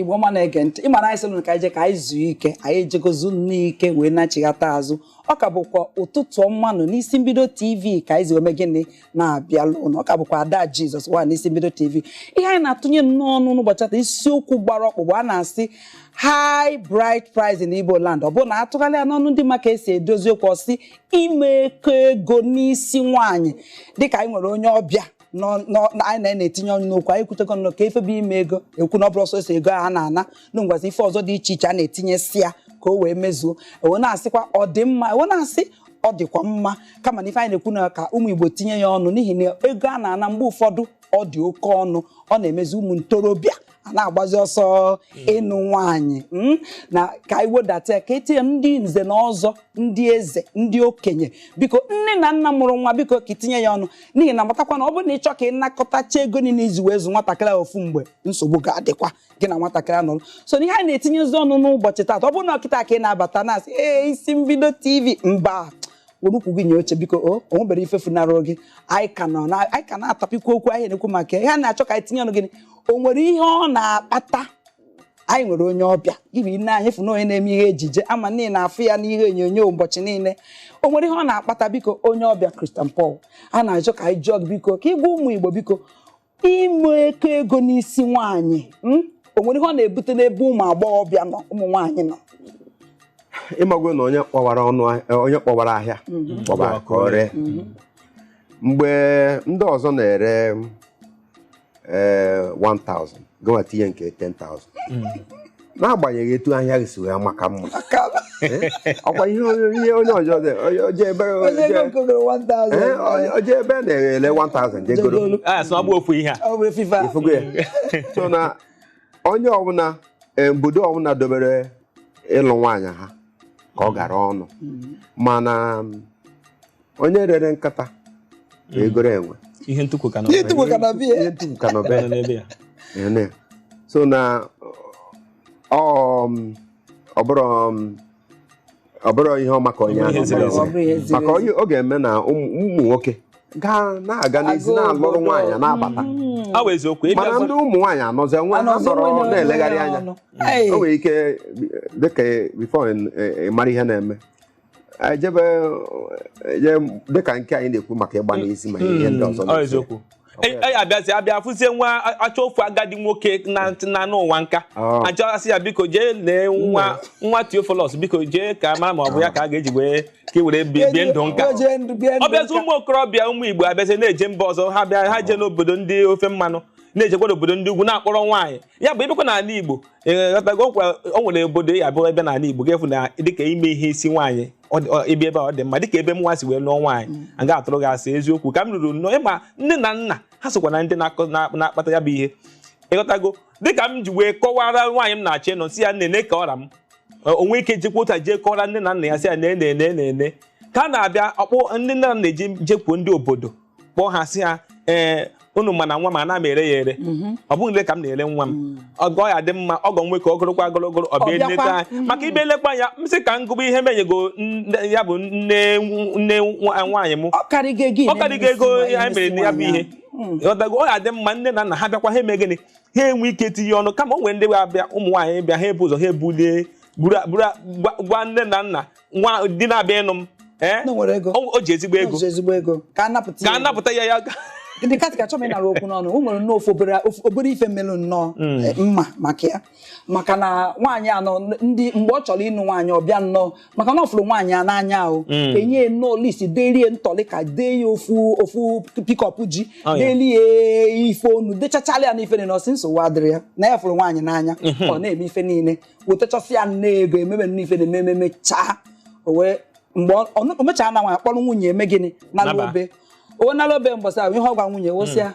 Igbo ọma na-ege ntị, ịma na anyị sịrị ka anyị jee ka anyị zuo ike, anyị ejegozu n'ike wee nachighata azụ. Ọ ka bụkwa Ụtụtụ Ọma nọ n'Isi Mbido TV ka anyị zi ome gịnị na-abịalụ ụnụ. Ọ ka bụkwa Ada Jizọs wa n'Isi Mbido TV. Ihe anyị na-atụnye nnọọ ọnụ n'ụbọchị taa, isiokwu gbara ọkpụkpụ a na-asị high bride price in Igbo land. Ọ bụ na atụgharị ya n'ọnụ ndị maka esi edozi okwu, ọsị ime eko ego n'isi nwaanyị. Dịka anyị nwere onye ọbịa anyị na-etinye ọnụ n'okwu, anyị kwutego nnọọ ka efe bụ ime ego ekwu na ọ bụrụ ọsọsọ ego a na-ana na ngwazi ife ọzọ dị iche iche a na-etinyesi ya ka o wee mezuo. Ewe na-asịkwa ọ dị mma, ewe na-asị ọ dịkwa mma, kama na ife anyị na-ekwu na ka ụmụ Igbo tinye ya ọnụ, n'ihi na ego a na-ana mgbe ụfọdụ ọ dị oke ọnụ, ọ na-emezi ụmụ ntorobịa a na-agbazi ọsọ ịnụ nwaanyị na ka anyị wedata ya, ka etinye ndị nze na ọzọ, ndị eze, ndị okenye, biko, nne na nna mụrụ nwa, biko, ka itinye ya ọnụ, n'ihi na matakwa na ọ bụrụ na ị chọọ ka ị nakọtacha ego niile izi wee zụ nwatakịrị ahụ ofu mgbe, nsogbu ga-adịkwa gị na nwatakịrị anọrọ. So na ihe anyị na-etinyezi ọnụ n'ụbọchị taata, ọ bụrụ na ọkịta ka ị na-abata na-asị ee Isi Mbido TV, mba, were ukwu gị nye oche, biko. O nwebere ife funarị gị. Anyị ka nọ na anyị ka na-atapikwa okwu anyị na-ekwu maka ya. Ihe a na-achọ ka anyị tinye ọnụ, gịnị, o nwere ihe ọ na-akpata? Anyị nwere onye ọbịa gị bụ ine anyị fụ na onye na-eme ihe ejije ama niile na-afụ ya n'ihe onyonyo ụbọchị niile. O nwere ihe ọ na-akpata? Biko, onye ọbịa Christian Paul, a na-achọ ka anyị jụọ gị, biko, ka ịgwa ụmụ Igbo, biko, ime eko ego n'isi nwaanyị, o nwere ihe ọ na-ebute n'ebe ụmụ agbọghọbịa nọ, ụmụ nwaanyị nọ? Ịmago na onye kpọwara ọnụ onye kpọwara ahịa kpọbara ka ọ ree. Mgbe ndị ọzọ na-ere 1000, gịnwa tinye nke 10,000, n'agbanyeghị etu ahịa gị si wee maka mma. Ọkwa ihe onye ọjọọ dị, onye oje ebe onye ego nke ogoro 1000. Oje ebe na-ele 1000 jegoro. Jegoro. A sị na ọ bụ ofu ihe a. Ọ bụ FIFA. Ifugo ya. So na onye ọbụla, obodo ọbụla dobere ịlụ nwaanyị ha ka ọ gara ọnụ, mana onye rere nkata ka egoro enwe. Ihe ntụkwu ka nọ. Ihe ntụkwu ka nọ bie. Ihe ntụkwu ka nọ be nọ n'ebe ya. Ene. So na ọ bụrụ ọ bụrụ ihe ọma ka onye Ọ bụrụ ihe ahụ ziri mere. ezi. Ọ bụrụ ihe ziri maka ezi. onye ọ ga-eme na ụmụ nwoke gaa na-aga n'ezi Aga na-alụrụ obodo. nwaanyị na-abata. Ọ bụ eziokwu ịbịa Mana ndị ụmụ nwaanyị anọzi nwe ha Anọzi nọrọ nwe na-elegharị anya. ọnụ. Hey. O nwere ike dịka before ị mara ihe na-eme, ejebe eje, dịka nke anyị na-ekwu maka ịgba n'ezi ma ihe ndị ọzọ. Ọ eziokwu. E abịazi abịa fụzie nwa achọ ofu agadi nwoke na n'ụwa nka. Ah. Achọ asị ya, biko, jee lee nwa Theophilus, biko, jee ka mara ma ọ bụ ya ka a ga-eji wee ka e were bie ndụ nka. Jee ndụ, bie ndụ Ọ bịazi nka. ụmụ okorobịa, ụmụ Igbo abịazi na-eje mba ọzọ, ha bịa, ha jee n'obodo ndị ofe mmanụ, na-ejekwa n'obodo ndị ugwu na-akpọrọ nwaanyị. Ya bụ ịbịakwa n'ala Igbo, ee, ghọtago nkwa o nwere obodo ya abụọ ebe n'ala Igbo ga-efu na dịka ime ihe isi nwaanyị, ịbịa ebe a ọ dị mma, dịka ebe m nwa si wee lụọ nwaanyị. A ga-atụrụ gị asị eziokwu ka m ruru nnọọ ịma nne na nna ha sokwa na ndị na-akpata ya bụ ihe. Ịghọtago, dịka m ji wee kọwara nwaanyị m na-achọ ịnọ, si ya nene ka ọra m o nwee ike jekwa otu a jee kọwara nne na nna ya, sị ya nee nee nee nee nee ka a na-abịa ọkpọ ndị nne na nna eji jekwuo ndị obodo kpọọ ha, sị ha, ee, unu mana nwa m ana m ere ya ere, ọ bụghị nle ka m na-ere nwa m, ọgọ ya dị mma, ọgọ nwe ka ogorokwa agorogoro ọ bịa Ọ bịakwa. nleta anyị maka ibe elekwa anya m sị ka m gụba ihe menyego ya bụ nne nne nwaanyị m. Ọ karịgo ego ị Ọ karịgo ego na-emesi anyị mere na ya bụ ihe. Ịghọtago? Ọ ya dị mma nne na nna ha bịakwa, ha eme gịnị, ha enwe ike tinye ọnụ, kama o nwere ndị abịa, ụmụ nwaanyị bịa, ha ebu ụzọ ha ebulie buru buru gwa nne na nna nwa di na-abịa ịnụ m, ee. Na o nwere ego. O ji ezigbo ego. O ji ezigbo ego ka a napụta Ka ya a ego. napụta ya ya. Ndị kasị ka chọm ịnara okwu n'ọnụ, o nwere nnọọ ofu obere ife mmelụ nnọọ, mma maka ya, maka na nwaanyị anọ ndị mgbe ọ chọrọ ịnụ nwaanyị, ọbịa nnọọ maka na ọ fụrụ nwaanyị a n'anya o enye nnọọ list, derie ntọlị ka dee ya ofu ofu pickup ji. Oh, yeah. Delie ife onu dechachala ya n'ife niile, ọsị nsogbu adịrị ya na ya fụrụ nwaanyị n'anya, ọ na-eme ife niile, wetachasị ya nne ego, emebe nnọọ ife na-eme emechaa o wee mgbe o mechaa na nwaanyị kpọrọ nwunye eme gịnị nala Naba. obe o nala obe mbọsị ahụ, ihe ọ gwa nwunye wụsịa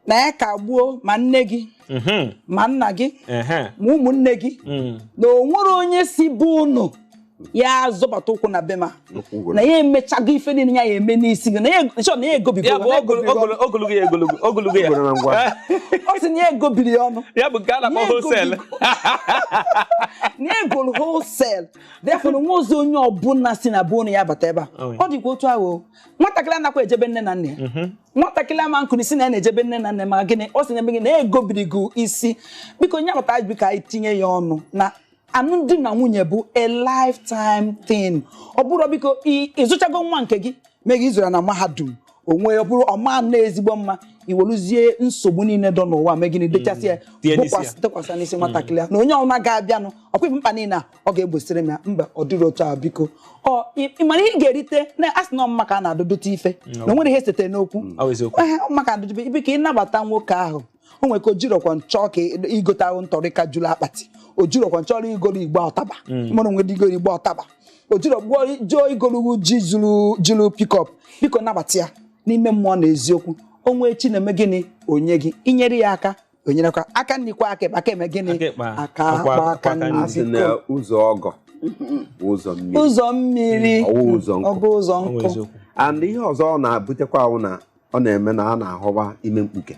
na ya ka gbuo ma nne gị ma nna gị ma ụmụnne gị na o nwere onye si bụ unu Ya zọbata ụkwụ na be ma Ụkwụ gwụrụ. na ya emechago ife niile ya eme n'isi gị, na ya nchọ na ya egobigo Ya bụ na ya egobigo ọnụ. ogologo ya, egologo ogologo ya. Ogologo na ngwa. Ọ sị na ya egobiri ya ọnụ. Ya bụ nke a na-akpọ Ya wholesale. Na egolu wholesale, therefore nwa ozi onye ọbụla si na be ụnụ ya bata ebe a. Oh, yeah. Ọ dịkwa otu ahụ o. Nwatakịrị anakwa ejebe nne na nna ya. Nwatakịrị ama nkụni si na ya na-ejebe nne na nna ya, ma gịnị ọ sị na eme gị na egobiri gị isi. Biko nye bata biko anyị tinye ya ọnụ na alụmdi na nwunye bụ a lifetime thing. Ọ bụrụ biko ịzụchago nwa nke gị mee gị ịzụra na mahadum onwe, ọ bụrụ ọma na ezigbo mma, iweluzie nsogbu niile dọ n'ụwa mee gịnị, dechasị ya, Tinye n'isi ya. tụkwasị n'isi nwatakịrị a, na onye ọma ga-abịanụ ọkwa ife mkpa niile a ọ ga-egbosiri m ya. Mba, ọ dịrị otu a. Biko, ọ ị mara ihe ị ga-erite na asị na ọmma ka a na-adọdote ife na o nwere ihe esetere n'okwu. Ọ bụ eziokwu. Ehe, ọmma ka adọdote ibe ka ịnabata nwoke ahụ. O nwere ka o jirọkwa nchọ ka igote ahụ ntọrị ka juru akpati, o jirọkwa nchọrọ igoro igbe ọtaba mụrụ nwere igoro igbe ọtaba, o jirọ gbuo jụọ igoro ji zuru juru pickup. Biko nabata ya n'ime mmụọ na eziokwu. Onwe chi na-eme gịnị onye gị inyere ya aka, onyerekwa aka nnikwa aka ekpe aka eme gịnị Aka ekpe, aka akpa aka akwa aka nri. A sị na Biko. ụzọ ọgọ bụ ụzọ mmiri. Ụzọ mmiri. Ọwụ ụzọ nkụ. Ọ bụ ụzọ Ọ bụ nkụ. eziokwu. And ihe ọzọ ọ na-abutekwa ahụ na ọ na-eme na a na-ahụba ime mkpuke.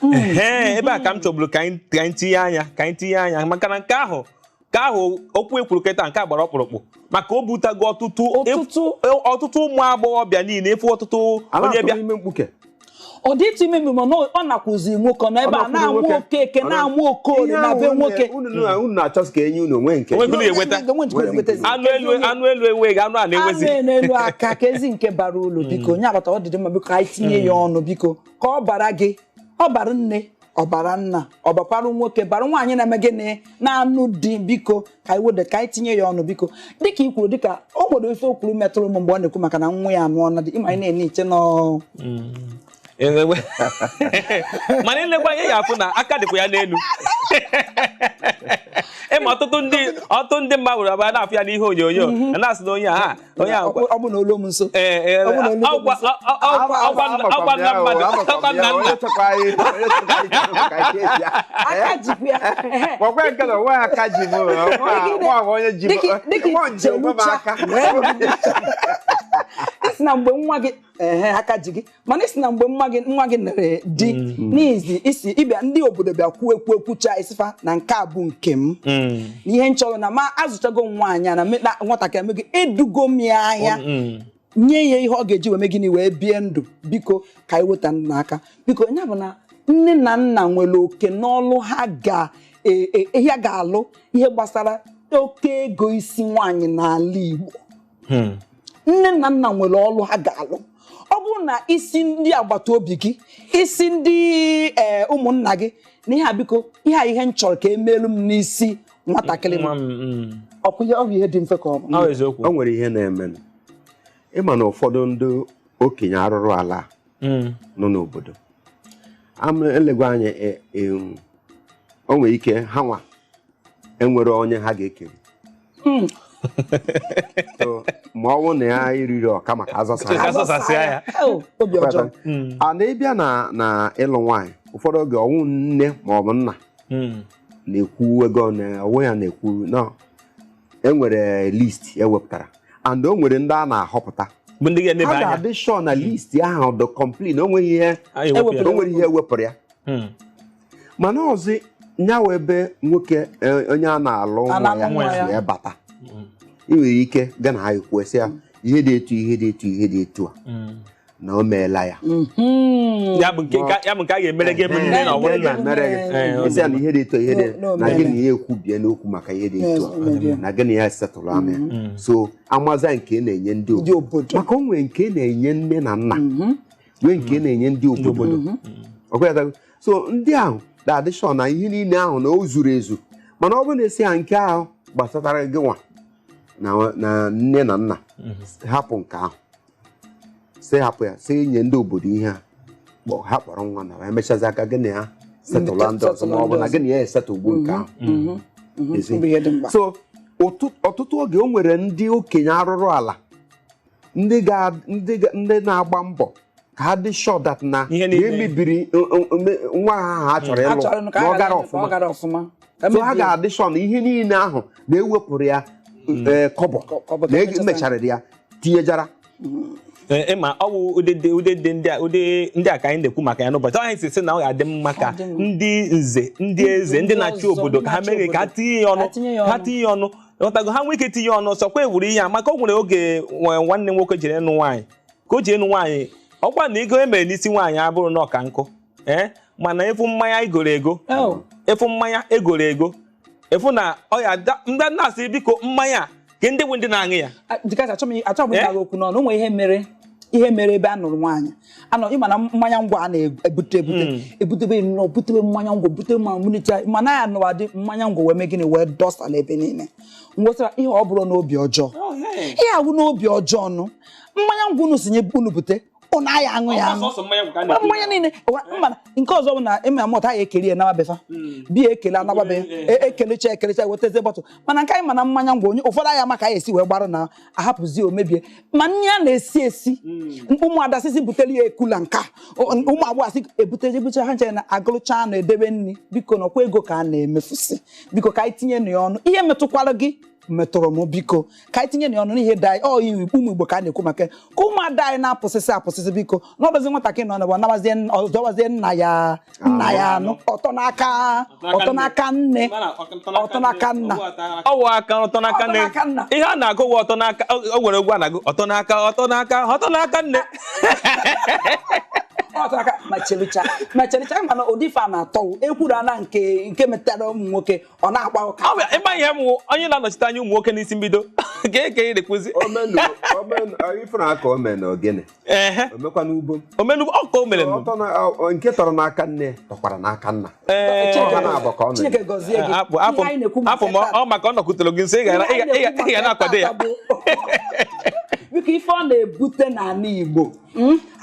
Ee, ebe a ka m chọburu ka anyị tinye anya, ka anyị tinye anya, maka na nke ahụ okwu ekwuru kịta, nke a gbara ọkpụrụkpụ, maka o butago ọtụtụ Ọtụtụ. Ọtụtụ ụmụ agbọghọbịa niile efu ọtụtụ A onye na-atụ bịa ime mkpuke. Ọ dị ịtụ ime mmemme na ọ nakwụzi nwoke ọ nọ ebe a Ọ nakwụzi na-amụ nwoke. okeke na-amụ okorie Ihe na ahụ be nwoke. Unu na-achọsi ka enye unu onwe nke. Onwe nke unu ga-enweta. Onwe nke unu ga-enweta. Anụ elu enweghị anụ a na-enwezi. Anụ elu aka ka ezi nke bara ulu. Biko onye agbata ọ dịdị mma, biko ka anyị tinye ya ọnụ. Biko ka ọ bara gị, ọ bara nne, ọ bara nna, ọ bakwara nwoke, bara nwaanyị na-eme gịnị na-anụ di. Biko ka anyị wede ka anyị tinye ya ọnụ. Biko, dịka i kwuru, dịka o nwere ife o kwuru metụrụ m mgbe ọ na-ekwu maka na nwa ya anụọ na di, ịma anyị na-ene iche nọ. Mana ilekwa anya ya afụ na aka dịkwa ya n'elu. Ịma ọtụtụ ndị mmadụ were abịa na-afụ ya n'ihe onyonyo na-asị na onye a ọ bụ na olu m nso. Ee, Ọ bụ na olu m ọkwa nso. ọkwa ọkwa nna mmadụ, ọkwa nna nna. Aka jikwa ya. Ehe. Ọkwa nke na onwe aka ji m, nwa onye ji m, Dịka nwa ji onwe m aka. Isi na mgbe nwa gị, ehe, aka ji gị, mana isi na mgbe nwa gị nere di n'izi isi ịbịa, ndị obodo bịa kwuo ekwu ekwucha isifa na nke a bụ nke m na ihe nchọrọ na ma azụchago m nwaanyị a na na nwatakịrị eme gị edugo m ya ahịa, nye ya ihe ọ ga-eji wee mee gịnị wee bie ndụ. Biko ka anyị weta n'aka. Biko, ya bụ na nne na nna nwere oke n'ọlụ ha ga ya ga-alụ ihe gbasara oke ego isi nwaanyị n'ala Igbo. Nne na nna nwere ọlụ ha ga-alụ. Ọ bụrụ na isi ndị agbata obi gị, isi ndị ụmụnna gị na ihe a, biko ihe a ihe m chọrọ ka emeelu m n'isi nwatakịrị m. Nwa m. Ọkwa ihe ọ bụ ihe dị mfe ka ọ bụ. Ọ bụ eziokwu. O nwere ihe na-eme ịma na ụfọdụ ndị okenye arụrụ ala nọ n'obodo ama elegwa anya o nwere ike ha nwa enwere onye ha ga-ekere. So, ma ọ bụrụ na ya eriri ọka maka azọsa ya. Azọsasịa ya. Oh, obi ọjọọ. A na-ịbịa na ịlụ nwaanyị, ụfọdụ oge ọnwụ nne ma ọ bụ nna na-ekwu ego na onwe ya na-ekwu na enwere list ewepụtara and o nwere ndị a na-ahọpụta bụ ndị ga-eneba ha anya. Ga-adị sure na list ahụ dị complete na o nweghị ihe Anyị ewepụ ya. o nwere ihe ewepụrụ ya. Mana ọzọ nyawa ebe nwoke onye a na-alụ A nwa na-alụ ya nwa ya. wee bata, ị nwere ike gaa na ha ekwu sị ya ihe dị etu, ihe dị etu, ihe dị etu a na o meela ya. Ya bụ nke a ga-emere gị ebe nne na ọ bụrụ nna. Mere gị. Ee, Isi ya na ihe dị etu a, ihe dị No, na mere. gị na ya ekwubie n'okwu maka ihe dị etu a Yes, o mebie. na gị na ya setụlụ ama ya. So amaza nke ị na-enye ndị ndị obodo, obodo, maka o nwere nke ị na-enye nne na nna, nwee nke ị na-enye ndị obodo. Ọ kwetago? So ndị ahụ na-adị sure na ihe niile ahụ na o zuru ezu, mana ọ bụrụ na esi ha nke ahụ gbasatara gị nwa na nne na nna, hapụ nke ahụ, si hapụ ya, si nye ndị obodo ihe a ha kpọrọ nwa na emechazi aka gị na ya setụla ndị ọzọ, ma ọ bụ na gị na ya esetụgbu nke ahụ. Ezi. Bụ ihe dị mkpa. So ọtụtụ oge o nwere ndị okenye arụrụ ala, ndị na-agba mbọ ka ha dị sure that na Ihe niile. na emebiri nwa ha ha chọrọ A ịlụ chọrọ na ka ọ gara ka ọ ọfụma. gara ọfụma. Ka So ha mebie. ga-adị sure na ihe niile ahụ na-ewepụrụ ya. kọbọ Kọbọ ka na emechasị. emechara ya tinyejara. Ee, ịma ọ bụ ụdị ndị a, ụdị ndị a ka anyị na-ekwu maka ya n'ụbọchị anyị si sị na ọ ga-adị mma ka Ọ dị mma. ndị nze, ndị eze, ndị ndị na-achị ọzọ, obodo ndị ka ha na-achị mere ka ha obodo. tinye ya ọnụ, Ha tinye ya ha ọnụ. tinye ya ọnụ, ghọtago, ha nwee ike tinye ọnụ sọkwa ewuru ihe a, maka o nwere oge nwanne m nwoke jere ịnụ nwaanyị, ka o ji ịnụ nwaanyị, ọkwa na ego e mere n'isi nwaanyị abụrụ na ọka nkụ, ee, mana efu mmanya egoro ego, Oh. efu mmanya egoro ego, efu na ọ ya ndị na-asị biko mmanya a, ka ndị bụ ndị na-aṅụ ya. Dịka achọ m Eh? ịgwa gị okwu n'ọnụ, o nwere ihe mere ebe a nụrụ nwaanyị anọ, ịma na mmanya ngwa a na-ebute ebute ebutebe nnọọ, butebe mmanya ngwọ, bute ma munite, mana ya nụwa dị mmanya ngwọ wee mee gịnị, wee dọsa n'ebe niile. Ngwụsịra ihe ọ bụrụ n'obi ọjọọ, ihe awụ n'obi ọjọọ nụ, mmanya ngwọ unu sinye unu bute, unu aya aṅụ ya aṅụ mmanya niile. Mana nke ọzọ bụ na ịma mọta ya ekeli ya nababefa biya ekele anababe ekelecha ekelecha wetazie bọtụl, mana nke anyị mana mmanya ngwọ onye ụfọdụ anya maka ya esi wee gbarụ na ahapụzi omebie, ma nri a na-esi esi, ụmụada sisi butere ya ekula nka, ụmụ agbọghọ asị ebute ebucha ha nche na agụrụcha na edebe nri. Biko nọkwa ego ka a na-emefusi, biko ka anyị tinye nụ ya ọnụ, ihe metụkwara gị metụrụ m, biko ka anyị tinye na ọnụ n'ihe dị anyị ọ iwu ụmụ Igbo ka a na-ekwu maka ya. Ka ụmụada anyị na-apụsịsị apụsịsị, biko n'ọdọzi nwatakịrị nọ n'ebe ọ nabazie ọzọwazie nna ya, nna ya anụ ọtọ n'aka, ọtọ n'aka nne, ọtọ n'aka nna. Ọwụ aka ọtọ n'aka Ọtọ nne. n'aka nna. Ihe a na-agụ wụ ọtọ n'aka, o nwere egwu a na-agụ ọtọ n'aka, ọtọ n'aka, ọtọ n'aka nne. Ọtọ n'aka, ma chelicha ma chelicha, mana ụdị ife a na-atọwụ ekwuru ana nke metara ụmụ nwoke ọ na-agba ụka. Ọ bụ ịma ihe m wụ onye na-anọchite anya ụmụ nwoke n'isi mbido ka eke ị na-ekwuzi. Omenu omenu ifuru aka ome na ogene Ehe. omekwa n'ugbo. Omenu ọka o mere nụ. Ọtọ na nke tọrọ n'aka nne tọkwara n'aka nna. Ee. Ọ ha na-abọ ka ọ na- Chineke gọzie gị. Afọ afọ Ihe anyị na-ekwu maka afọ m taa- ọ maka ọ nọkwutere gị nso, ị ga ị ga na-akwado ya. Biko ife ọ na-ebute n'ala Igbo,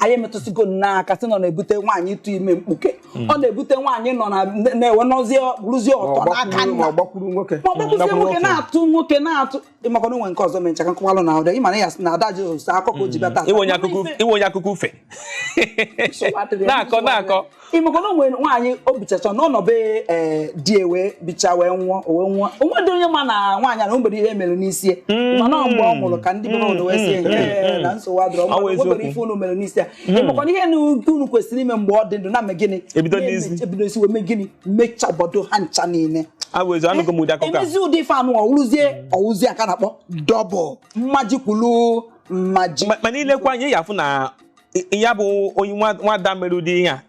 anyị emetụsigo n'aka sị na ọ na-ebute nwaanyị ịtụ ime mkpuke, ọ na-ebute nwaanyị nọ na na-ewe nọzie bụrụzie Ma ọ ọtọ n'aka gbakwuru ma nna, ọ gbakwuru nwoke. ma ọ gbakwuzie Gbakwuru nwoke nwoke. na-atụ nwoke na-atụ ịmakwana onwe nke ọzọ mee nchaka nkọwalụ na ụda ịma na ya sị na ada Jizọs akọ ka o ji bịa tata. Iwe onye akụkọ iwe onye akụkọ ufe Nsogbu adịrị ya, na-akọ nsogbu adịrị na-akọ ya. Ịmakwana onwe nwaanyị o bichacha n'ọnọbe ee di ewe bicha wee nwụọ, o wee nwụọ, onwe dị onye ma na nwaanyị a na o nwere ihe mere n'isi ya, mana ọ mgbe ọ nwụrụ ka ndị bebe wee sị "Ee, na nsogbu adịrọ." Ọ wụ O nwere eziokwu. ife unu mere n'isi ya, ịmakwana ihe na unu kwesịrị ime mgbe ọ dị ndụ na mme gịnị? Ebido n'isi. Ebido n'isi wee mee gịnị, mechabodo ha ncha niile. Abụ ezu anụgo m ụdị akụkọ a. Emezi ụdị ife anụ ọwụrụzie ọwụzie aka na-akpọ dọbụl mmaji kwulu mmaji. Mana ilekwa anya ị ga-afụ na ya bụ onye nwada mere ụdị ihe a,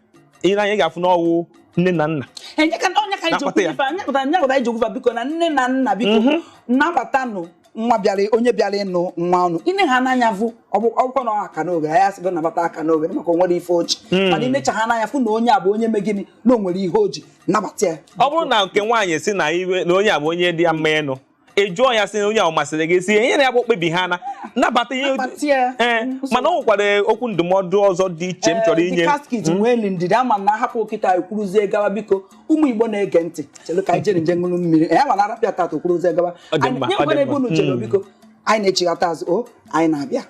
ile anya ị ga-afụ na ọwụ nne na nna Enye ka onye ka anyị ji Na-akpata okwu ya. ife a, nye pụtara nye pụtara anyị ji okwu ife a, biko na nne na nna, biko nabatanụ nwa bịara, onye bịara ịnụ nwa ọnụ ine ha n'anya vụ ọbụkwa na ọ aka n'oge anyị asịgo nabata aka n'oge maka o nwere ife oji, mana inecha ha n'anya fụ na onye a bụ onye mee gịnị, na o nwere ihe oji, nabata ya. Ọ bụrụ na nke nwaanyị si na iwe na onye a bụ onye dị ya mma ịnụ, ị jụọ ya sị na onye a ọ masịrị gị, si ihe na ya bụ kpebi ha na nabata ihe. Nabata ya. Ee, mana o nwekwara okwu ndụmọdụ ọzọ dị iche m chọrọ inye. Ndị casket nwee li ndidi ama na ahapụ okịta ekwuruzie gawa. Biko ụmụ Igbo na-ege ntị, chelụ ka anyị jere nje ṅụrụ mmiri ya, ma na arapịa tata okwuruzie gawa. Ọ dị mma, Nye ọ dị nkwere ebe mma. unu chere, biko anyị na-echighata azụ o anyị na-abịa.